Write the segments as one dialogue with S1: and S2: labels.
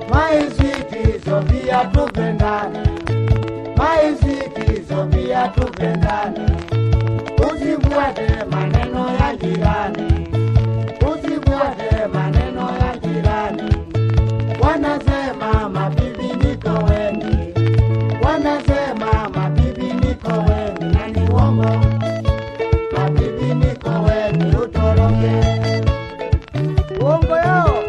S1: My sweetie Sophia tupendane, my sweetie Sophia tupendane, usifuate maneno ya jirani, usifuate maneno ya jirani. Wanasema mabibi niko wengi, wanasema mabibi niko wengi, na ni uongo, mabibi niko wengi, utoroke
S2: Uongo yao.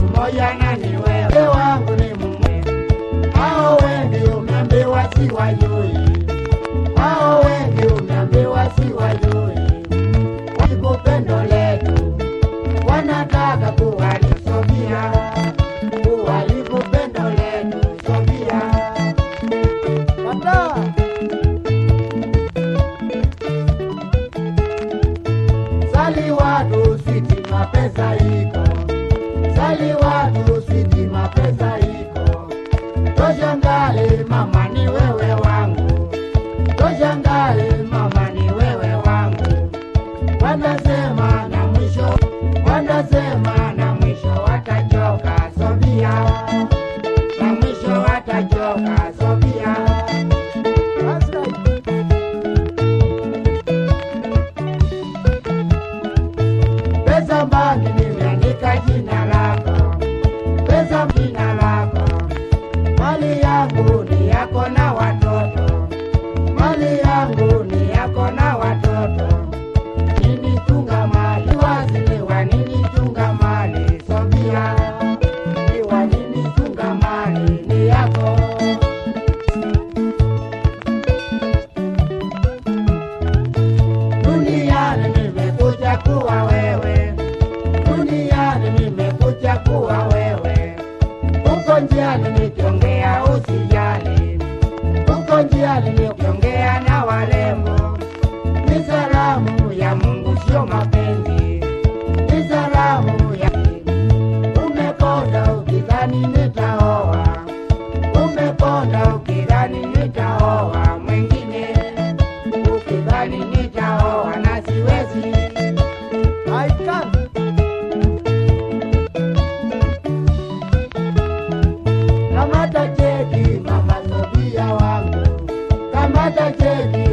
S1: Mmoja nani wewe wangu ni mume, hao wengi umeambiwa si wajui, hao wengi umeambiwa si wajui. Upendo letu wanataka kuharibu Sophia, kuharibu pendo letu Sophia.
S2: Kataa.
S1: Sali watu switi mapesa iko, sali watu switi mapesa iko. Toshangale mama ni wewe wangu, toshangale mama ni wewe wangu. Wanasema na mwisho, wanasema na mwisho watachoka Sophia, na mwisho watachoka Sophia.
S2: That's right.
S1: Pesa banki nimeandika jina lako, pesa jina lako. Mali yangu ni yako na watoto, mali yangu ni yako na watoto. Nini chunga mali waziliwa, nini chunga mali Sophia, iwa nini chunga mali ni yako. Duniani nimekuja kuwa wewe, duniani nimekuja kuwa wewe. Uko njiani nikiongea usijali, uko njiani nikiongea na warembo. Ni salamu ya Mungu sio mapenzi, ni salamu ya Umeponda ukidhani nitaoa, umeponda ukidhani nitaoa mwingine, ukidhani nitaoa na siwezi.
S2: I can't.
S1: Kamata cheki mama Sophia wangu, kamata cheki.